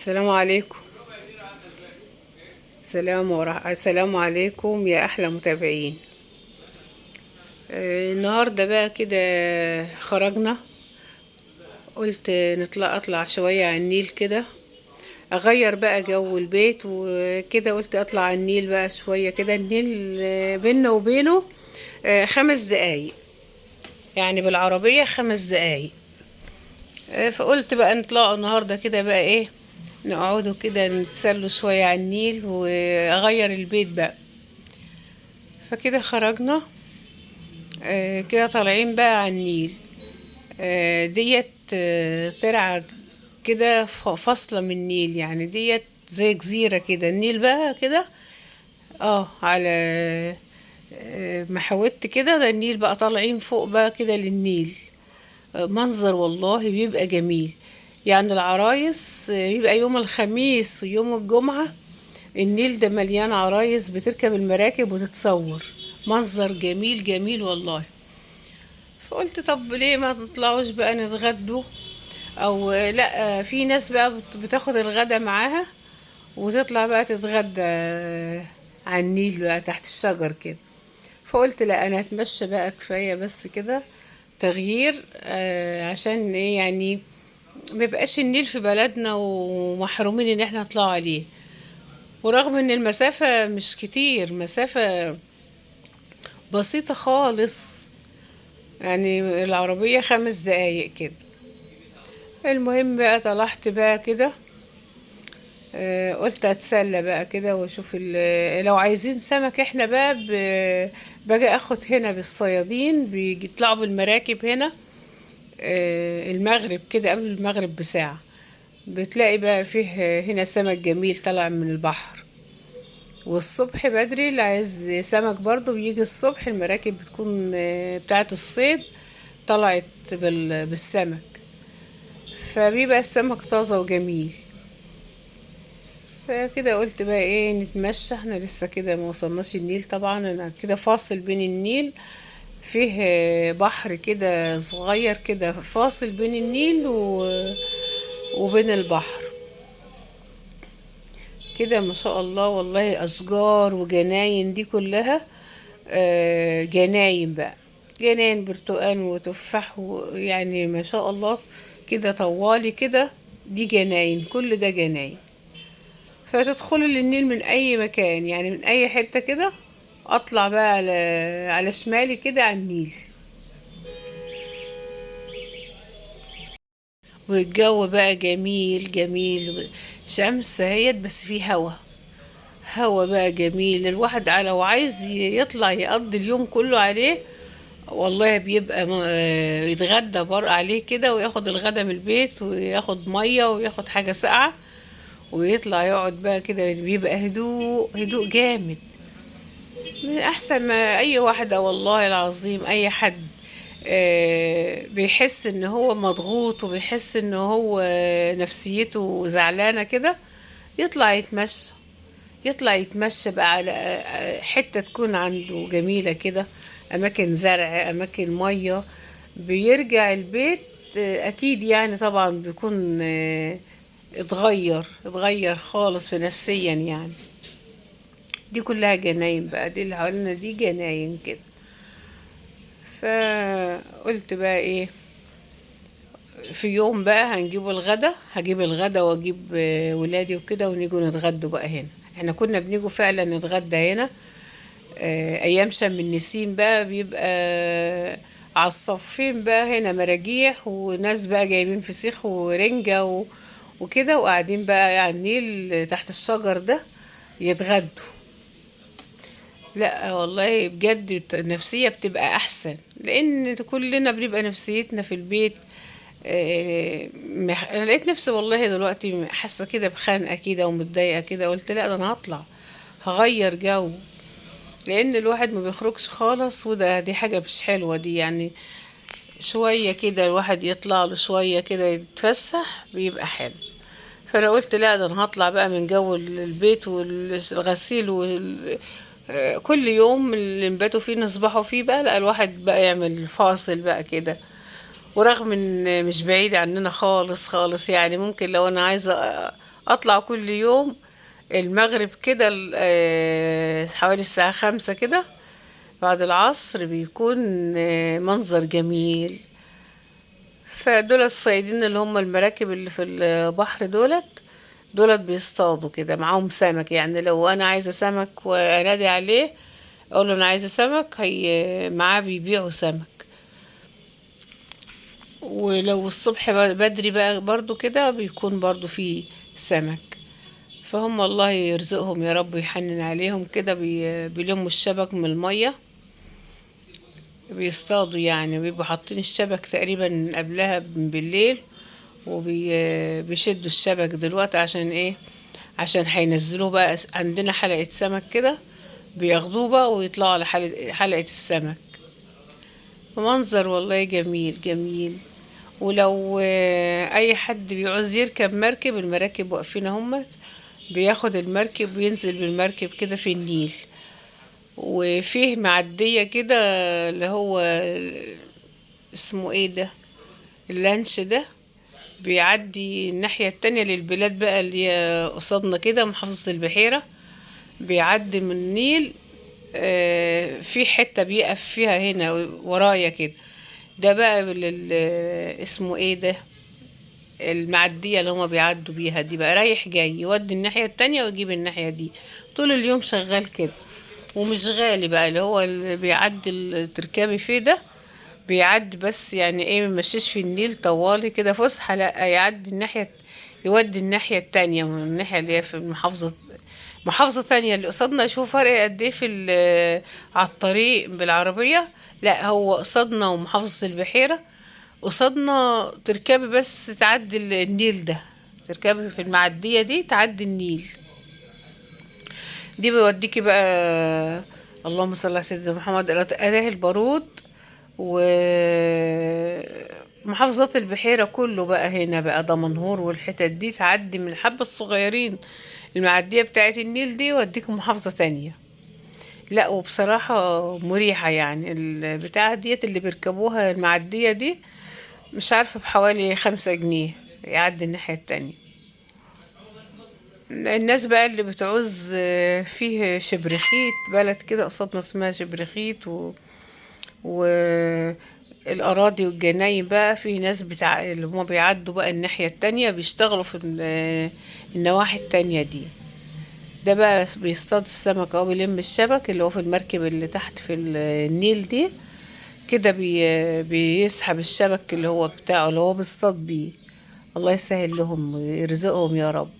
السلام عليكم. السلام عليكم يا احلى متابعين. النهارده بقى كده خرجنا، قلت اطلع شوية على النيل كده، اغير بقى جو البيت وكده. قلت اطلع على النيل بقى شوية كده. النيل بينا وبينه 5 دقايق، يعني بالعربية 5 دقايق. فقلت بقى نطلع النهارده كده بقى ايه، نقعدوا كده نتسلوا شوية على النيل واغير البيت بقى. فكده خرجنا، كده طالعين بقى على النيل. ديت ترعة كده فاصلة من النيل، يعني ديت زي جزيرة كده. النيل بقى كده على محاوت كده، ده النيل بقى طالعين فوق بقى كده للنيل. منظر والله بيبقى جميل. يعني العرايس، بيبقى يوم الخميس ويوم الجمعة النيل ده مليان عرايس بتركب المراكب وتتصور، منظر جميل جميل والله. فقلت طب ليه ما نطلعوش بقى نتغدوا، او لا، في ناس بقى بتاخد الغدا معاها وتطلع بقى تتغدى على النيل بقى تحت الشجر كده. فقلت لا، انا هتمشى بقى كفاية بس كده تغيير، عشان ايه يعني ما يبقاش النيل في بلدنا ومحرومين ان احنا نطلع عليه. ورغم ان المسافة مش كتير، مسافة بسيطة خالص، يعني العربية 5 دقايق كده. المهم بقى طلعت بقى كده، قلت اتسلى بقى كده واشوف لو عايزين سمك. احنا بقى باجي اخد هنا بالصيادين، بيطلعوا بالمراكب هنا، المغرب كده، قبل المغرب بساعة بتلاقي بقى فيه هنا سمك جميل طالع من البحر. والصبح بدري اللي عايز سمك برضو بيجي الصبح، المراكب بتكون بتاعة الصيد طلعت بالسمك، فبيبقى السمك طازة وجميل. فكده قلت بقى ايه، نتمشى. احنا لسه كده ما وصلناش النيل طبعا، انا كده فاصل بين النيل، فيه بحر كده صغير كده فاصل بين النيل وبين البحر كده. ما شاء الله والله، اشجار وجناين، دي كلها جناين بقى، جناين برتقال وتفاح، ويعني ما شاء الله كده طوالي كده، دي جناين، كل ده جناين. فتدخلي للنيل من اي مكان، يعني من اي حتة كده. اطلع بقى على شمالي كده على النيل. والجو بقى جميل جميل، شمس اهيت بس فيه هوا، هوا بقى جميل. الواحد لو عايز يطلع يقضي اليوم كله عليه والله، بيبقى يتغدى بر عليه كده، وياخد الغدا من البيت، وياخد مية، وياخد حاجة ساقعة، ويطلع يقعد بقى كده. بيبقى هدوء هدوء جامد، من احسن ما اي واحدة والله العظيم. اي حد بيحس ان هو مضغوط، وبيحس ان هو نفسيته زعلانة كده، يطلع يتمشى، يطلع يتمشى بقى على حتة تكون عنده جميلة كده، أماكن زرع، أماكن مية. بيرجع البيت، أكيد يعني طبعا بيكون اتغير خالص في نفسيا يعني. دي كلها جناين بقى، دي اللي حوالينا دي جناين كده. فقلت بقى ايه، في يوم بقى هنجيبوا الغدا، هجيب الغدا واجيب ولادي وكده، ونيجوا نتغدوا بقى هنا. احنا كنا بنيجوا فعلا نتغدى هنا، ايام شم النسيم بقى، بيبقى على الصفين بقى هنا مراجيح، وناس بقى جايبين فسيخ ورنجة وكده، وقاعدين بقى على النيل تحت الشجر ده يتغدوا. لا والله بجد النفسية بتبقى أحسن، لأن كلنا بنبقى نفسيتنا في البيت. أنا لقيت نفسي والله دلوقتي حاسة كده بخنقة كده ومتضايقة كده، قلت لا ده أنا هطلع هغير جو، لأن الواحد ما بيخرجش خالص، وده دي حاجة مش حلوة دي. يعني شوية كده الواحد يطلع له شوية كده يتفسح بيبقى حلو. فأنا قلت لا ده أنا هطلع بقى من جو البيت والغسيل كل يوم اللي نباتوا فيه نصبحوا فيه بقى، لا الواحد بقى يعمل فاصل بقى كده. ورغم ان مش بعيد عننا خالص خالص، يعني ممكن لو انا عايزة اطلع كل يوم المغرب كده، حوالي الساعة 5 كده بعد العصر، بيكون منظر جميل. فدول الصيادين اللي هم المراكب اللي في البحر دولت بيصطادوا كده معاهم سمك. يعني لو انا عايزة سمك وانادي عليه اقول له انا عايزة سمك، هي معاه بيبيعوا سمك. ولو الصبح بدري بقى برضو كده بيكون برضو فيه سمك. فهم الله يرزقهم يا رب ويحنن عليهم كده، بيلموا الشبك من المية، بيصطادوا يعني، بيبقوا حاطين الشبك تقريبا قبلها بالليل، وبيشدوا الشبك دلوقتي عشان ايه؟ عشان هينزلوه بقى. عندنا حلقة سمك كده بياخدوه بقى ويطلعوا على حلقة السمك. منظر والله جميل جميل. ولو اي حد بيعوز يركب مركب، المراكب واقفين اهمت، بياخد المركب وينزل بالمركب كده في النيل. وفيه معدية كده اللي هو اسمه ايه ده، اللانش ده، بيعدي الناحية التانية للبلاد بقى اللي هي قصادنا كده، محافظة البحيرة. بيعدي من النيل، في حتة بيقف فيها هنا ورايا كده، ده بقى اسمه ايه ده، المعدية اللي هما بيعدوا بيها دي بقى، رايح جاي يودي الناحية التانية ويجيب الناحية دي، طول اليوم شغال كده. ومش غالي بقى اللي هو اللي بيعدي التركابي فيه ده، بيعدي بس يعني ايه، مشيش في النيل طوالي كده فسحة، لا يعدي الناحية، يودي الناحية التانية من الناحية اللي هي في المحافظة، محافظة تانية اللي قصادنا. يشوف فرق قد ايه في على الطريق بالعربية، لا هو قصادنا ومحافظة البحيرة قصادنا، تركبي بس تعدي النيل ده، تركبي في المعدية دي تعدي النيل دي، بيوديكي بقى اللهم صل على سيدنا محمد، أداه البارود ومحافظات البحيرة كله بقى هنا بقى دمنهور والحتت دي، تعدي من الحبة الصغيرين المعدية بتاعت النيل دي وديك محافظة تانية. لا وبصراحة مريحة يعني البتاعة ديت اللي بيركبوها المعدية دي، مش عارفة بحوالي 5 جنيه يعدي الناحية التانية. الناس بقى اللي بتعوز، فيه شبرخيت، بلد كده قصادنا اسمها شبرخيت، والأراضي والجناين بقى، في ناس بتاع اللي هما بيعدوا بقى الناحية التانية، بيشتغلوا في النواحي التانية دي. ده بقى بيصطاد السمك أو بيلم الشبك اللي هو في المركب اللي تحت في النيل دي كده، بيسحب الشبك اللي هو بتاعه اللي هو بيصطاد بيه. الله يسهل لهم ويرزقهم يا رب.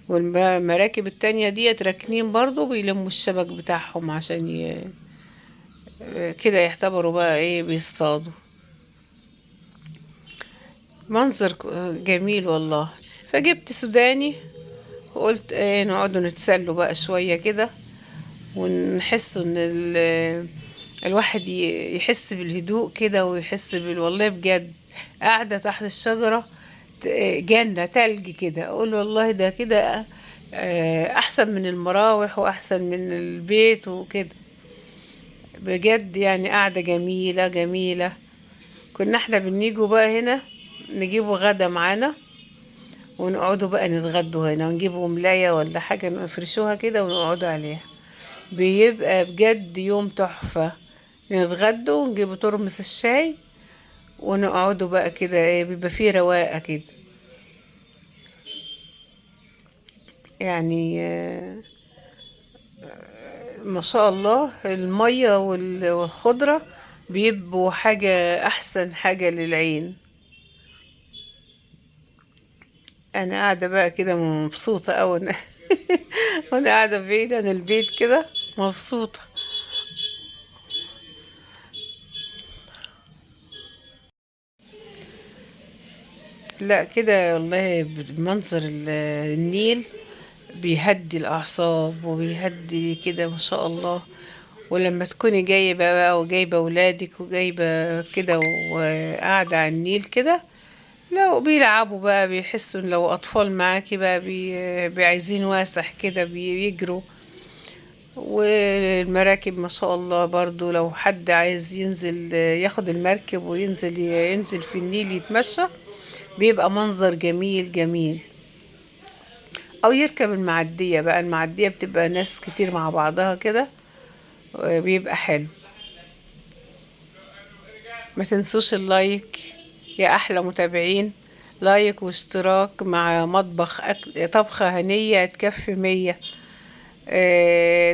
والمراكب التانية دي راكنين برضو بيلموا الشبك بتاعهم عشان كده يعتبروا بقى ايه، بيصطادوا. منظر جميل والله. فجبت سوداني وقلت ايه، نقعدوا نتسلوا بقى شوية كده، ونحس ان الواحد يحس بالهدوء كده، ويحس والله بجد قاعدة تحت الشجرة جنة تلج كده، اقول والله ده كده، احسن من المراوح واحسن من البيت وكده بجد، يعني قاعدة جميلة جميلة. كنا احنا بنيجوا بقى هنا نجيبوا غدا معانا ونقعدوا بقى نتغدوا هنا، ونجيبوا ملاية ولا حاجة نفرشوها كده ونقعدوا عليها، بيبقى بجد يوم تحفة. نتغدوا ونجيبوا ترمس الشاي ونقعدوا بقى كده ايه، بيبقى فيه رواقة كده يعني. ما شاء الله المية والخضرة بيبقوا حاجة أحسن حاجة للعين. أنا قاعدة بقى كده مبسوطة أوي، وأنا قاعدة بعيد عن البيت كده مبسوطة. لا كده والله منظر النيل بيهدي الأعصاب وبيهدي كده ما شاء الله. ولما تكوني جايبة بقى وجايبة ولادك وجايبة كده وقاعدة على النيل كده، لو بيلعبوا بقى بيحسوا ان لو أطفال معاكي بقى بيعايزين واسح كده بيجروا. والمراكب ما شاء الله برضو لو حد عايز ينزل ياخد المركب وينزل ينزل في النيل يتمشى، بيبقى منظر جميل جميل. او يركب المعدية بقى. المعدية بتبقى ناس كتير مع بعضها كده، بيبقى حلو. ما تنسوش ال like يا احلى متابعين، like واشتراك مع مطبخ طبخة هنية تكفي 100.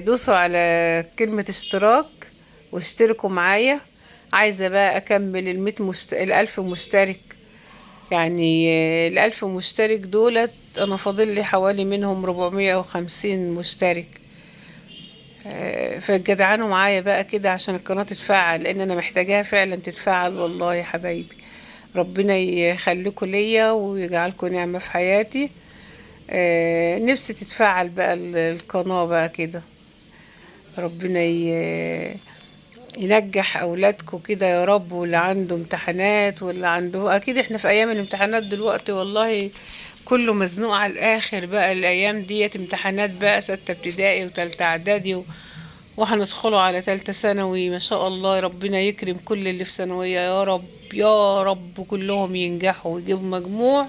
دوسوا على كلمة اشتراك واشتركوا معايا. عايزة بقى اكمل 1000 مشترك، يعني 1000 مشترك دولت انا فاضل لي حوالي منهم 450 مشترك. فجدعانوا معايا بقى كده عشان القناة تتفعل، لان انا محتاجاها فعلا تتفعل والله يا حبايبي. ربنا يخليكم ليا ويجعلكم نعمة في حياتي. نفسي تتفعل بقى القناة بقى كده. ربنا ينجح اولادكم كده يا رب، واللي عنده امتحانات واللي عنده، اكيد احنا في ايام الامتحانات دلوقتي والله كله مزنوق على الاخر بقى الايام ديت، امتحانات بقى 6 ابتدائي وتالتة اعدادي وهندخلوا على 3 ثانوي ما شاء الله. ربنا يكرم كل اللي في ثانوية يا رب، يا رب كلهم ينجحوا ويجيبوا مجموع،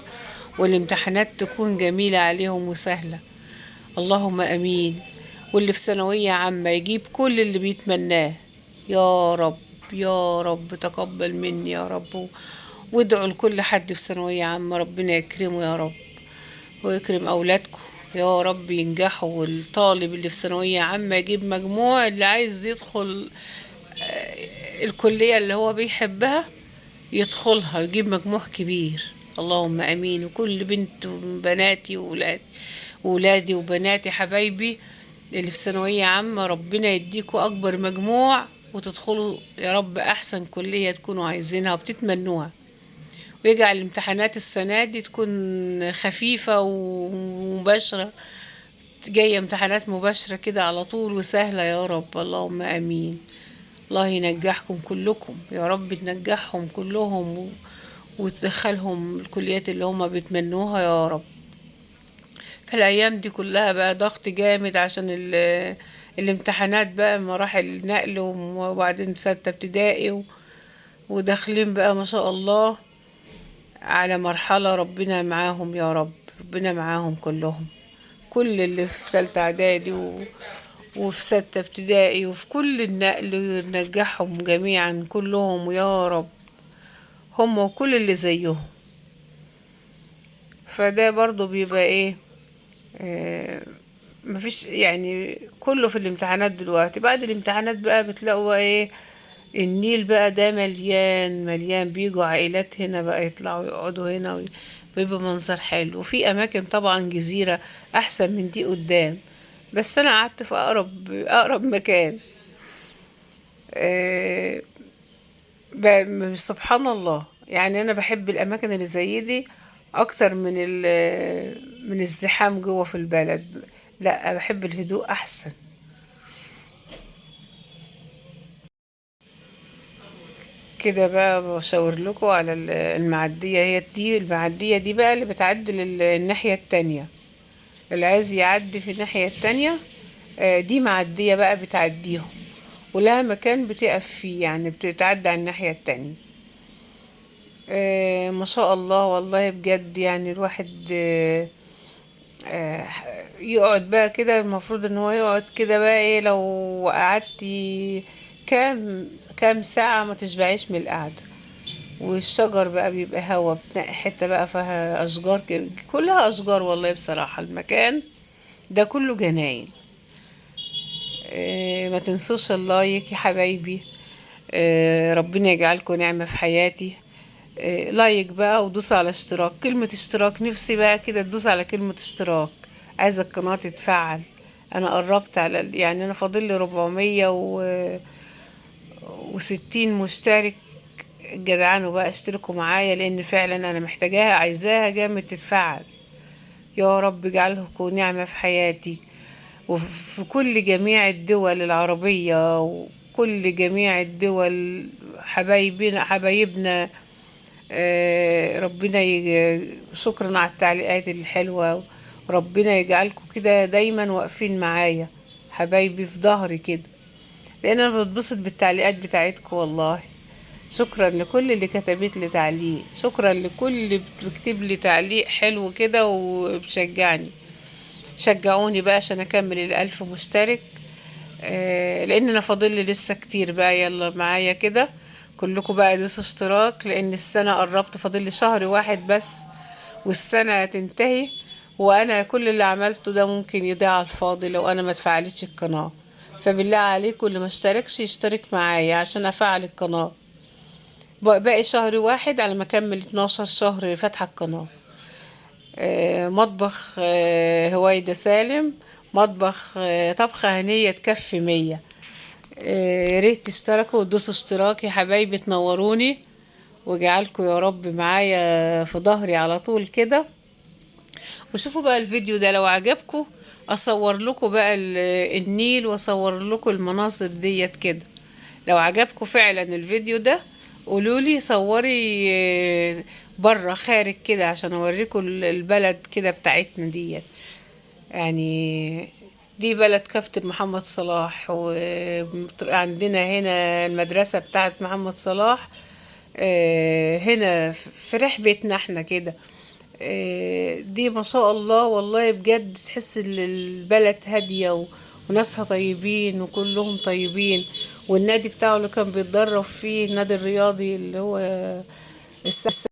والامتحانات تكون جميلة عليهم وسهلة، اللهم امين. واللي في ثانوية عامة يجيب كل اللي بيتمناه يا رب، يا رب تقبل مني يا رب. وادعوا لكل حد في ثانوية عامة ربنا يكرمه يا رب، ويكرم أولادكم يا رب ينجحوا. والطالب اللي في ثانوية عامة يجيب مجموع، اللي عايز يدخل الكلية اللي هو بيحبها يدخلها ويجيب مجموع كبير، اللهم امين. وكل بنت وبناتي وولادي وبناتي حبايبي اللي في ثانوية عامة ربنا يديكوا أكبر مجموع وتدخلوا يا رب أحسن كلية تكونوا عايزينها وبتتمنوها، ويجعل الامتحانات السنة دي تكون خفيفة ومباشرة، جاية امتحانات مباشرة كده على طول وسهلة يا رب، اللهم امين. الله ينجحكم كلكم يا رب، تنجحهم كلهم وتدخلهم الكليات اللي هما بيتمنوها يا رب. فالأيام دي كلها بقى ضغط جامد عشان الامتحانات بقى، مراحل نقل وبعدين 6 ابتدائي وداخلين بقى ما شاء الله على مرحلة، ربنا معاهم يا رب، ربنا معاهم كلهم، كل اللي في 3 اعدادي وفي 6 ابتدائي وفي كل النقل، ينجحهم جميعا كلهم يا رب، هم وكل اللي زيهم. فده برضو بيبقى ايه، مفيش يعني كله في الامتحانات دلوقتي. بعد الامتحانات بقى بتلاقوا ايه، النيل بقى ده مليان مليان، بيجوا عائلات هنا بقى يطلعوا يقعدوا هنا بيبقى منظر حلو. وفي اماكن طبعا جزيرة احسن من دي قدام، بس انا قعدت في اقرب مكان. سبحان الله، يعني انا بحب الاماكن اللي زي دي اكتر من الزحام جوه في البلد، لا بحب الهدوء احسن. كده بقى بشاور لكم على المعدية، هي دي المعدية دي بقى اللي بتعدي الناحية التانية، اللي عايز يعدي في الناحية التانية، دي معدية بقى بتعديهم ولها مكان بتقف فيه، يعني بتتعدى على الناحية التانية. ما شاء الله والله بجد، يعني الواحد يقعد بقى كده، المفروض ان هو يقعد كده بقى ايه، لو قعدتي كام ساعة ما تشبعيش من القعدة. والشجر بقى بيبقى هوا، بتنقي حتة بقى فيها أشجار كلها أشجار والله بصراحة، المكان ده كله جناين. ما تنسوش اللايك يا حبايبي، ربنا يجعلكم نعمة في حياتي. like بقى ودوس على اشتراك، كلمة اشتراك نفسي بقى كده تدوس على كلمة اشتراك، عايزة القناة تتفعل. أنا قربت على يعني أنا فاضل لي 460 مشترك، جدعانوا بقى اشتركوا معايا لأن فعلا أنا محتاجاها، عايزاها جامد تتفعل. يا رب اجعلكم نعمة في حياتي وفي كل جميع الدول العربية وكل جميع الدول، حبايبنا. ربنا شكرا على التعليقات الحلوة، ربنا يجعلكم كده دايما واقفين معايا حبايبي في ظهري كده، لان انا بتبسط بالتعليقات بتاعتكم والله. شكرا لكل اللي كتبت لي تعليق، شكرا لكل اللي بتكتب لي تعليق حلو كده وبتشجعني. شجعوني بقى عشان اكمل 1000 مشترك، لان انا فاضل لي لسه كتير بقى. يلا معايا كده كلكم بقى دوسوا اشتراك، لان السنة قربت، فاضل لي شهر واحد بس والسنة تنتهي، وانا كل اللي عملته ده ممكن يضيع على الفاضي لو انا ما اتفعلتش القناة. فبالله عليكم اللي ما اشتركش يشترك معايا عشان افعل القناة. باقي شهر واحد على ما اكمل 12 شهر فاتحة القناة. مطبخ هويدا سالم، مطبخ طبخة هنية تكفي 100. يا ريت تشتركوا وتدوسوا اشتراك يا حبايبي، تنوروني وجعلكم يا رب معايا في ظهري على طول كده. وشوفوا بقى الفيديو ده لو عجبكم اصور لكم بقى النيل واصور لكم المناظر ديت كده. لو عجبكم فعلا الفيديو ده قولولي صوري بره خارج كده عشان اوريكم البلد كده بتاعتنا ديت. دي بلد كابتن محمد صلاح، وعندنا هنا المدرسة بتاعت محمد صلاح، هنا في رحبتنا احنا كده. دي ما شاء الله والله بجد تحس ان البلد هادية وناسها طيبين وكلهم طيبين. والنادي بتاعه اللي كان بيتدرب فيه النادي الرياضي اللي هو الس-